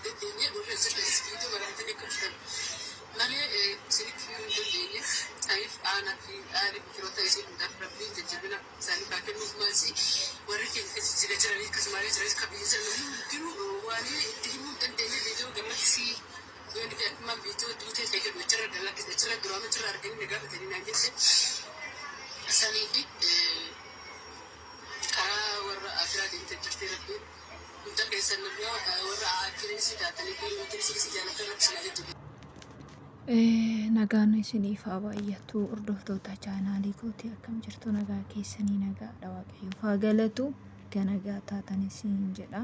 hin dandeenye. Warri as jirtanis viidiyoo waraabdanii akka dhuftan malee isinitti himuu hin dandeenye. Saniif aanaa fi aalii fi firoota isii hundaaf Rabbiin jajjabina isaaniif haa kennu. Maasii warri keenya kan jijjiga jiranii akkasumallee jiranis kan biyya jiran namni hundinuu waan itti himuu hin dandeenye viidiyoo gammachii yoon fi akkuma viidiyoo duutee ta'e jedhu achirra galakkise, achirra duraama achirra arganii na gaafatanii naan jette. Sanii fi karaa warra akiraa deemtee jirti. Rabbiin hunda keessan irraa warra akirii taatanii fi mootiin si jaalatan Rabbi sinaa jajjabeessu. Nagaan isiniif haa baay'atu, hordoftoota chaanaalii kooti. Akkam jirtu? Nagaa keessanii? Nagaadha, Waaqayyoof haa galatu. Egaa nagaa taatan isin jedha.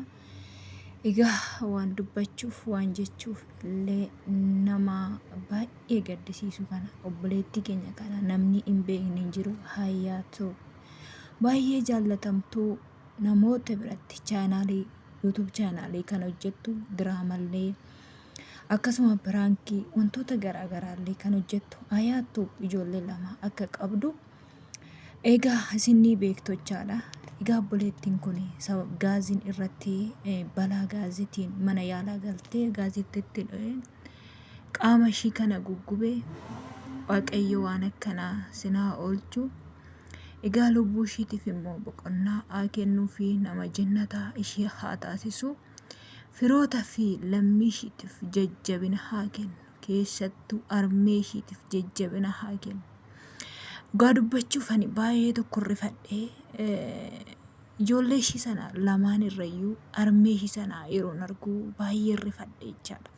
Egaa waan dubbachuuf waan jechuuf illee nama baay'ee gaddisiisu kana, obboleettii keenya kana namni hin beekne hin jiru. Hayyaatu baay'ee jaallatamtuu namoota biratti, chaanaalii YouTube chaanaalii kan hojjettu, diraamallee akkasuma piraankii wantoota garaa garaallee kan hojjettu Hayaatu ijoollee lama akka qabdu egaa isin ni beektochaadha. Egaa obboleettiin kun sabab gaaziin irratti, balaa gaaziitiin mana yaalaa galtee gaaziitti itti dho'ee qaama ishii kana guggubee. Waaqayyo waan akkanaa sinaa oolchu. Egaa lubbuu ishiitiif immoo boqonnaa haa kennuu fi nama jennataa ishii haa taasisu. Firoota fi lammii ishiitiif jajjabina haa kennu. Keessattuu armee ishiitiif jajjabina haa kennu. Dhugaa dubbachuuf ani baay'ee tokko rifadhee, ijoollee ishii sana lamaan irrayyuu armee ishii sana yeroon argu baay'ee rifadhe jechaadha.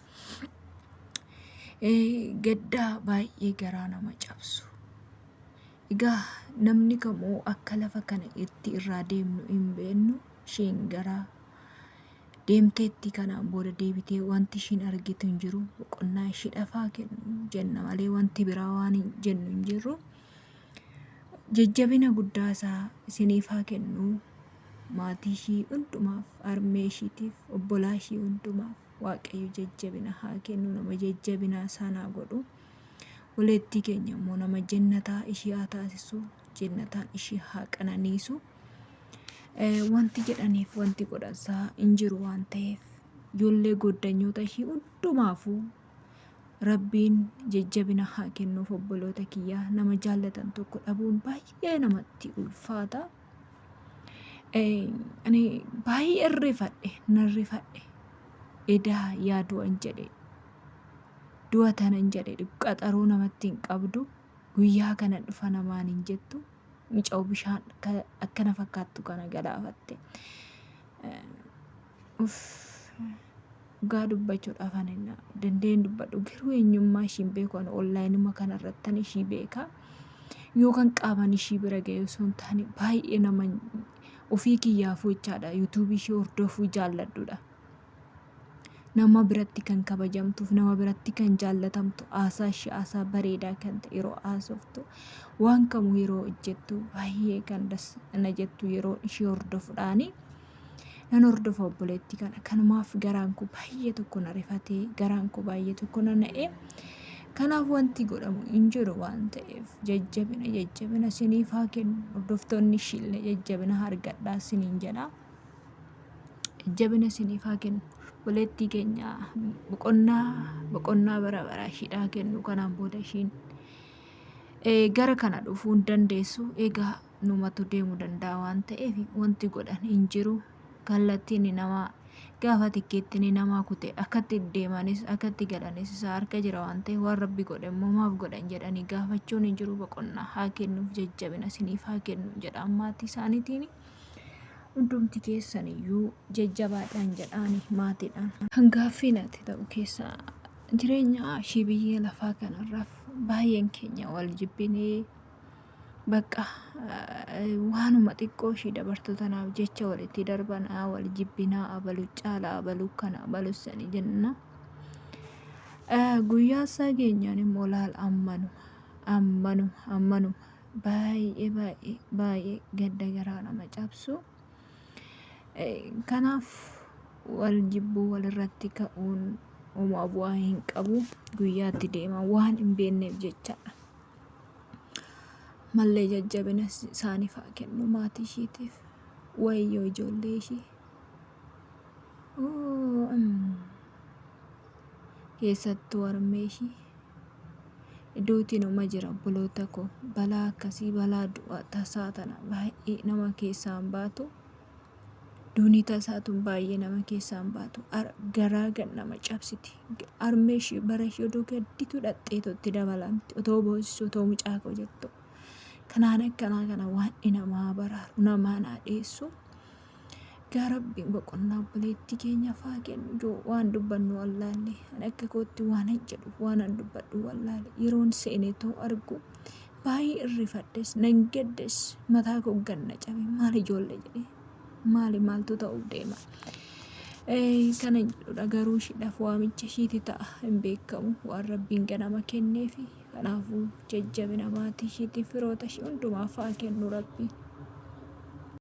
Gaddaa baay'ee garaa nama cabsu. Egaa namni kamuu akka lafa kana itti irraa deemnu hin beeknu. Isheen gara deemteetti, kanaan booda deebitee wanti ishiin argitu hin jiru. Boqonnaa ishii dhafaa kennu jenna malee wanti biraa waan hin jennu hin jiru. Jajjabina guddaa isaa isiniif haa kennu. Maatii ishii hundumaaf, harmee ishiitiif, obbolaa ishii hundumaaf Waaqayyo jajjabina haa kennu, nama jajjabinaa isaan haa godhu. Obboleettii keenya immoo nama jennataa ishii haa taasisu, jennataan ishii haa qananiisu. Wanti jedhaniif wanti godhansaa hin jiru waan ta'eef, ijoollee goddanyoota ishii hundumaafuu Rabbiin jajjabina haa kennuuf. Obboloota kiyyaa, nama jaallatan tokko dhabuun baay'ee namatti ulfaata. Ani baay'ee rifadhe, nan rifadhe. Edaa yaa du'an jedhe, du'a tanan jedhe, qaxaroo namatti hin qabdu, guyyaa kana dhufa namaan hin jettu. Mica'u bishaan akkana fakkaattu kana galaafatte. Uff, dhugaa dubbachuudhaaf ani dandeen dubbadhu garuu eenyummaa ishii hin beeku. Ani onlaayinuma kanarrattan ishii beeka. Yookaan qaaman ishii bira ga'e osoo hin taane, baay'ee nama ofii kiyyaafuu jechaadha yuutuubii ishii hordofuu jaalladhudha. Nama biratti kan kabajamtuuf, nama biratti kan jaallatamtu, haasaa ishee haasaa bareedaa kan ta'e yeroo haasoftu, waan kamuu yeroo hojjettu baay'ee kan das na jettu yeroo ishee hordofuudhaani. Nan hordofa obboleettii kana. Kanumaaf garaan koo baay'ee tokko na rifatee, garaan koo baay'ee tokko na na'ee. Kanaaf wanti godhamu hin jiru waan ta'eef, jajjabina jajjabina isiniif haa kennu. Hordoftoonni ishiillee jajjabina argadhaa isiniin jedha. Jajjabina isiniif haa kennu. Obboleettii keenya boqonnaa boqonnaa bara baraa ishiidhaa kennu. Kanaan booda ishiin gara kana dhufuu hin dandeessu. Egaa numatu deemuu danda'a waan ta'eef, wanti godhan hin jiru. Kallattiin nama gaafa tikkeettiin namaa kute akkatti deemanis akkatti galanis isaa harka jira waan ta'eef, waan Rabbi godhe immoo maaf godhan jedhanii gaafachuun hin jiru. Boqonnaa haa kennuuf, jajjabina isiniif haa kennu jedhaan maatii isaaniitiin. Hundumti keessan iyyuu jajjabaadhaan jedhaani maatiidhaan. Kan gaaffii natti ta'u keessaa, jireenya ishii biyya lafaa kanarraaf baay'een keenya wal jibbinee, bakka waanuma xiqqoo ishii dabartu tanaaf jecha walitti darbanaa, wal jibbinaa, abalu caala, abalu kana, abalu sani jenna. Guyyaa isaa geenyaan immoo laal, ammanuma ammanuma ammanuma. Baay'ee baay'ee baay'ee gadda garaa nama cabsu. Kanaaf wal jibbuu, walirratti ka'uun homaa bu'aa hin qabu, guyyaatti deema waan hin beekneef jechaadha. Mallee jajjabina isaaniif haa kennu maatii ishiitiif. Wayyoo ijoollee ishii. Keessattuu harmee ishii. Duuti numa jira obboloota koo. Balaa akkasii balaa du'a tasaa tana baay'ee nama keessaa hin baatu. Duuni tasaa tun baay'ee nama keessaa hin baatu. Garaa gad nama cabsiti. Harmee ishii bara ishii odoo gadditu dhaqxeetu itti dabalamti. Otoo boosisu otoo mucaa koo jettu. Kanaan akkanaa kana waan namaa baraaru namaa naa dhiyeessu. Gaa Rabbiin boqonnaa obboleettii keenyaaf haa kennu. Ijoo waan dubbannu wallaalle. Ani akka kootti waanan jedhu waanan dubbadhu wallaale. Yeroon seenee too argu baay'ee irrifadhes nan gaddes mataa koo ganna cabe maal ijoollee jedhee maali maaltu ta'uuf deema. Kana jedhudha garuu ishiidhaaf waamicha ishiiti ta'a hin beekamu waan Rabbiin ganama kenneefi. Kanaafuu jajjabina maatii ishiitiif firoota ishii hundumaaf haa kennu Rabbiin.